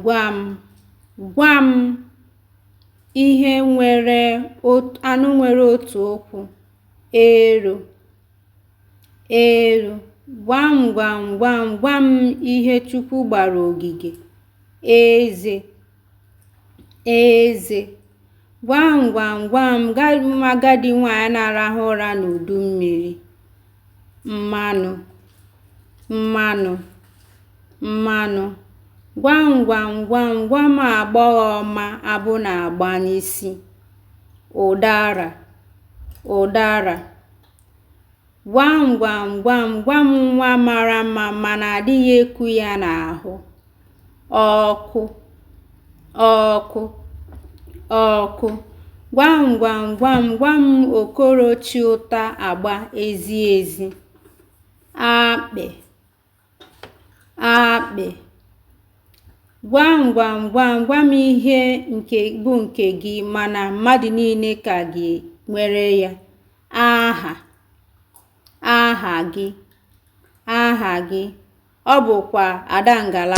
gwa m gwa m ihe nwere anụ nwere otu ụkwụ. Ero. Ero. Gwam gwam gwam gwa m ihe Chukwu gbara ogige. Eze. Eze. Gwam gwam gwam gwa m agadi nwaanyị na-arahụ ụra n'udu mmiri. Mmanụ. Mmanụ. Mmanụ. Gwam gwam gwam gwa m agbọghọ ọma abụ na-agba n'isi. Ụdara. Ụdara. Gwam gwam gwam gwa m nwa mara mma mana adịghị eku ya n'ahụ. Ọkụ. Ọkụ. Ọkụ. Gwam gwam gwam gwa m okoro chị ụta agba ezi ezi. Akpị. Akpị. Gwam gwam gwam gwa m ihe nke bụ nke gị mana mmadụ niile ka gị nwere ya. Aha. Aha gị. Aha gị. Ọ bụkwa Ada Ngala.